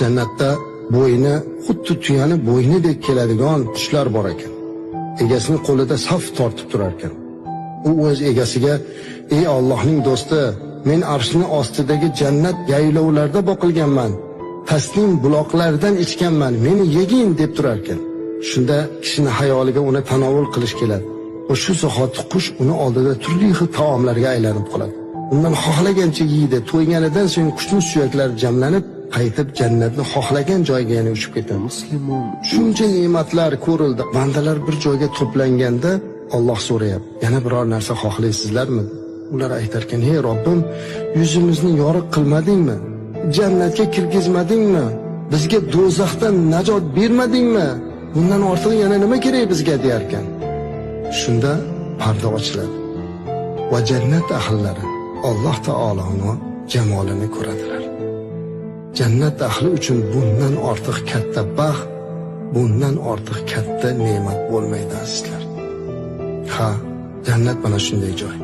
Jannatda bo'yni xuddi tuyani bo'ynidek keladigan qushlar bor ekan. Egasining qo'lida saf tortib turar ekan. U o'z egasiga: "Ey Allohning do'sti, men arshning ostidagi jannat yaylovlarda boqilganman. Taslim buloqlaridan ichganman, meni yegin" deb turar ekan. Shunda kishini hayoliga uni tanovul qilish keladi. Va shu zahoti qush uni oldida turli xil taomlarga aylanib qoladi. Undan xohlagancha yeydi. To'yganidan so'ng qushning suyaklari jamlanib, qaytib jannatni xohlagan joyiga yana uchib ketadi. Muslimun. Shuncha ne'matlar ko'rildi. Bandalar bir joyga to'planganda Alloh so'rayapti: "Yana biror narsa xohlaysizlarmi?" Ular aytarkan: "Ey Robbim, yuzimizni yorug' qilmadingmi? Jannatga kirgizmadingmi? Bizga do'zaxdan najot bermadingmi? Bundan ortiq yana nima kerak bizga?" deyarkan. Shunda parda ochiladi va jannat ahllari Alloh taoloni jamolini ko'radilar. Jannat ahli uchun bundan ortiq katta baxt, bundan ortiq katta ne'mat bo'lmaydi, azizlar. Ha, jannat mana shunday joy.